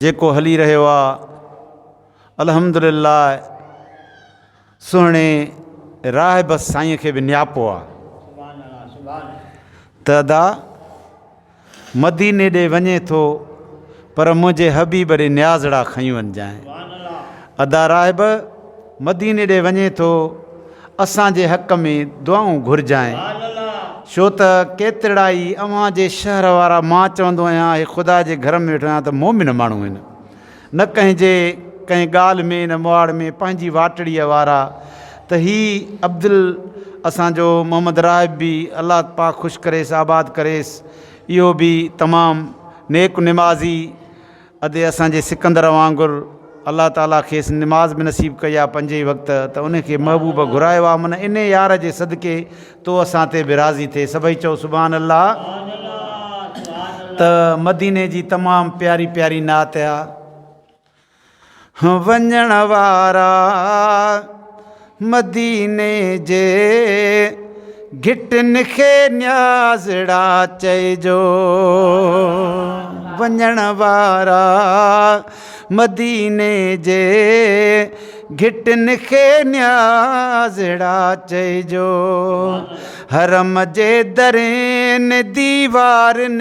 جيڪو هلي رهيو آ الحمدلله سهڻي راهب سائين کي به نياپو آ ته ادا مديني ڏي وڃي ٿو پر منهنجي حبيب ڏي نيازڙا کنيون وڃجانء ادا راهب مديني ڏي وڃين ٿو، اسان جي حق ۾ دعائون گهرجانء. ڇو ته ڪيترڙا ئي اوهان جي شهر وارا مان چوندو آهيان هي خدا جي گهر ۾ ويٺو آهيان ته مومن ماڻهو آهن. نه ڪنهن جي ڪنهن ڳالهه ۾ نه مواڙ ۾ پنهنجي واٽڙيء وارا ته هي عبدل اسان جو محمد راهب به الله پاڪ خوش ڪريس آباد ڪريس اهو به تمام نيڪ نمازي ادي اسان جي سڪندر وانگر الله تعالي کيس نماز به نصيب ڪئي آ پنج ئي وقت ته ان کي محبوب گهرايو آ من انهي يار جي صدقي تو اسان تي به راضي ٿي سڀئي چئو سبحان الله ته مديني جي تمام پياري پياري نعت آ. وڃڻ وارا مديني جي گهٽن کي نيازڙا چئجو وڃڻ وارا مديني جي گهٽن کي نيازڙا چئجو حرم جي درين ديوارن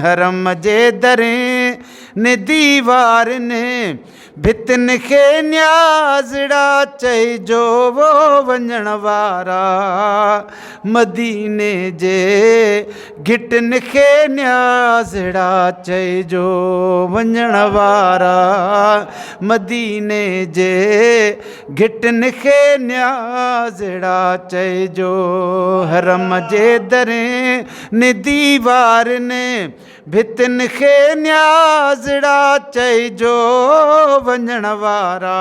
حرم جي درين ديوارن ڀتن کي نيازڙا چئجو وو وڃڻ وارا مديني جي گهٽن کي نيازڙا چئجو وڃڻ وارا مديني جي گهٽن کي نيازڙا چئجو حرم جي درين ديوارن ڀتن کي نيازڙا چئجو وڃڻ وارا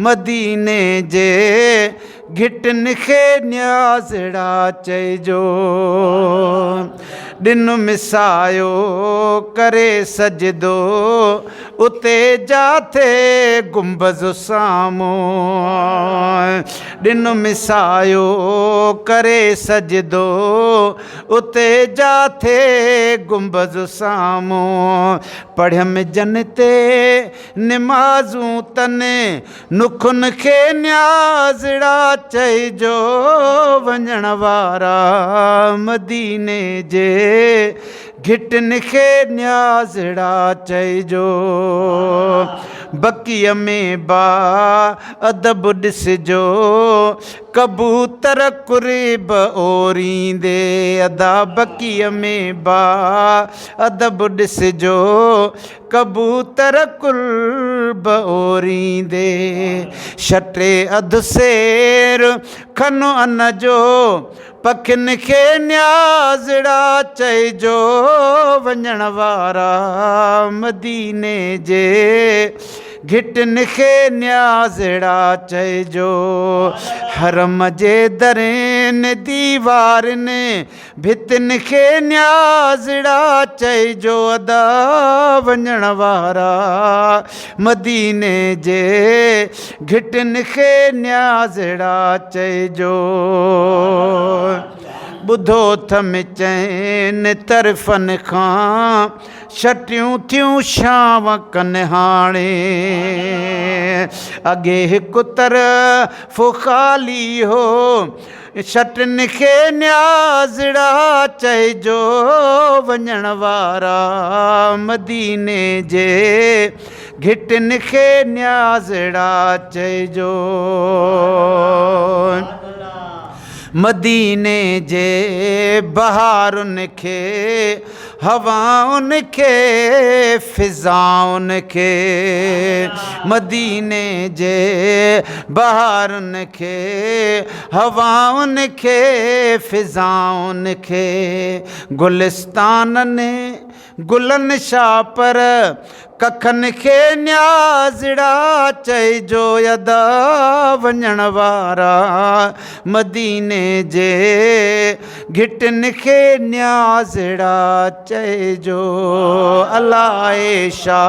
مديني جي گهٽن کي نيازڙا چئجو ڏن مسايو ڪري سجدو اتي جاٿي گنبذ سامهون ڏن مسايو ڪري سجدو اتي جاٿي گنبذ سامهون پڙهيم جن تي نمازون تن نکن کي نيازڙا چئجو وڃڻ وارا مديني جي گهٽن کي نيازڙا چئجو بقيع ۾ با ادب ڏسجو ڪبوتر قرب اوريندي ادا بقيع ۾ با ادب ڏسجو ڪبوتر قرب اوريندي شٽي اڌ سير کن ان جو پکين کي نيازڙا چئجو وڃڻ وارا مديني جي گهٽن کي نيازڙا چئجو حرم جي درين ديوارن ڀتين کي نيازڙا چئجو ادا وڃڻ وارا مديني جي گهٽن کي نيازڙا چئجو ٻڌو ٿم چئن طرفن کان ڇٽيون ٿيون شام ڪن هاڻي اڳي هڪ طرف خالي هو ڇٽن کي نيازڙا چئجو وڃڻ وارا مديني جي گهٽن کي نيازڙا چئجو مديني جي بهارن کي هوائن کي فضائن کي مديني جي بهارن کي هوائن کي فضائن کي گلستانن گلن شاپر ڪکن کي نيازڙا چئجو ادا وڃڻ وارا مديني جي گهٽن کي نيازڙا چئجو الائي شا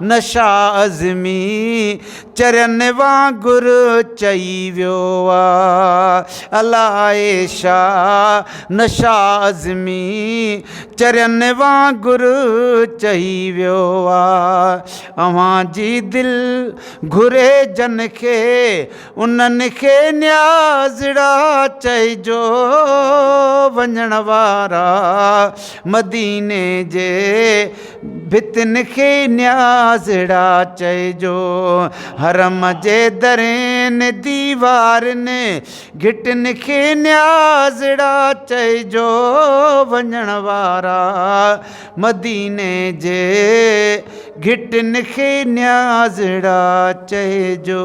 نشا عزمي چرين وانگر چئي ويو آ الائي شا نشا عزمي چرين وانگر چئي ويو آ. اوهان جي دل گهري جن کي، انهن کي نيازڙا چئجو. وڃڻ وارا مديني جي ڀتين کي نيازڙا چئجو. حرم جي درين ديوارن گهٽن کي نيازڙا چئجو وڃڻ وارا مديني جي گهٽن کي نيازڙا چئجو.